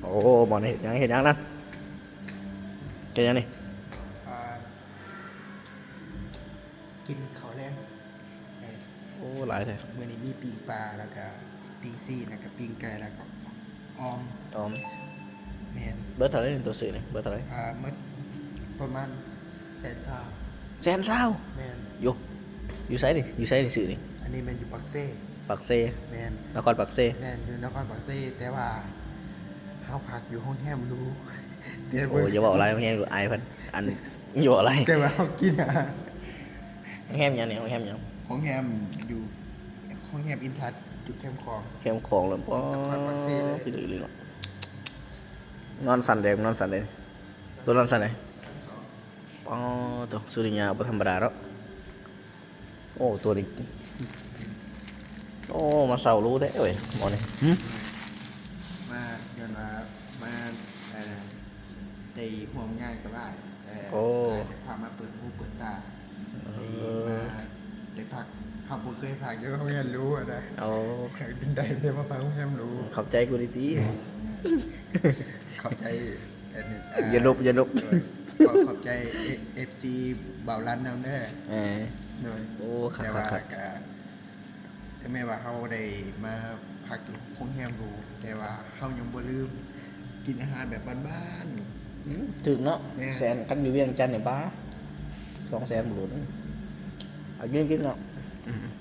ໂອ້ ໝໍນີ້ເຮັດຫຍັງ ເຮັດຫຍັງນັ້ນ ເຮັດຫຍັງນີ້? ອ່າ ກິນເຂົ້າແລງ. ໂອ້ ຫຼາຍແທ້. ມື້ນີ້ມີປີ້ງປາ ແລ້ວກະປີ້ງຊີ້ນ ແລ້ວກະປີ້ງໄກ່ ແລ້ວກະອອມ. ອອມ. ແມ່ນ. ເບິດເທົ່າໃດນີ້ ໂຕຊື້ນີ້ ເບິດເທົ່າໃດ? ອ່າ ໝົດປະມານແສນຊາວ. ແສນຊາວ? ແມ່ນ. ຢູ່ ຢູ່ໃສນີ້ ຢູ່ໃສນີ້ຊື້ນີ້? ອັນນີ້ແມ່ນຢູ່ປາກເຊ. ປາກເຊ. ແມ່ນ. ນະຄອນປາກເຊ. ແມ່ນ ຢູ່ນະຄອນປາກເຊ ແຕ່ວ່າເຮົາພັກຢູ່ໂຮງແຮມຫຼູ. ແຕ່ ໂອ້ ບໍ່ ຢ່າເວົ້າຫຼາຍ ໂຮງແຮມຫຼູ ອາຍເພິ່ນ ອັນ ຢ່າເວົ້າຫຼາຍ ແຕ່ວ່າເຮົາກິນອາຫານ. ໂຮງແຮມຫຍັງນີ້? ໂຮງແຮມຫຍັງ? ໂຮງແຮມຢູ່ ໂຮງແຮມອິນທັດ ຢູ່ແຄມຂອງ. ແຄມຂອງເລີຍ. ປ້າ ນະຄອນປາກເຊເລີຍ. ພີ່ເລີຍເນາະ. ນອນຊັ້ນໃດ? ນອນຊັ້ນໃດ? ໂຕນອນຊັ້ນໃດ? ຊັ້ນສອງ. ປ້າ ໂຕ ສຸລິຍາບໍ່ທຳມະດາເນາະ. ໂອ້ ໂຕນີ້ ໂອ້ ມາເຊົ່າຫຼູແທ້ເວີຍ ໝໍນີ້. ຫຶ? ມາ ຍ້ອນວ່າມາ ເອີ ໄດ້ຮ່ວມງານກັບອ້າຍ. ເອີ ໂອ້ ອ້າຍໄດ້ພາມາເປີດຫູເປີດຕາ. ເອີ ໄດ້ມາ ໄດ້ພັກ ເຮົາບໍ່ເຄີຍພັກຢູ່ໂຮງແຮມຫຼູຫັ້ນນະ. ໂອ້ ໄດ້ ໄດ້ມາພັກໂຮງແຮມຫຼູ. ຂອບໃຈກູນີ້ຕິ. ຂອບໃຈ ອັນນີ້ ອ່າ ຢ່າລົບ ຢ່າລົບ. ໂດຍ ຂໍຂອບໃຈ ເອ ເອັຟຊີ ບ່າວລັນນຳເດີ. ເອີ ໂດຍ. ໂອ້ ຄັກໆ ແຕ່ວ່າກະ ເຖິງແມ່ນວ່າເຮົາໄດ້ມາພັກຢູ່ໂຮງແຮມຫຼູ ແຕ່ວ່າເຮົາຍັງບໍ່ລືມກິນອາຫານແບບບ້ານໆ. ອືມ ຖືກເນາະ. ແມ່ນ. ແສນ ຄັນຢູ່ວຽງຈັນນີ້ ປ້າ ສອງແສນບໍ່ຫຼຸດ. ເອົາກິນໆ ເນາະ. ອືມ.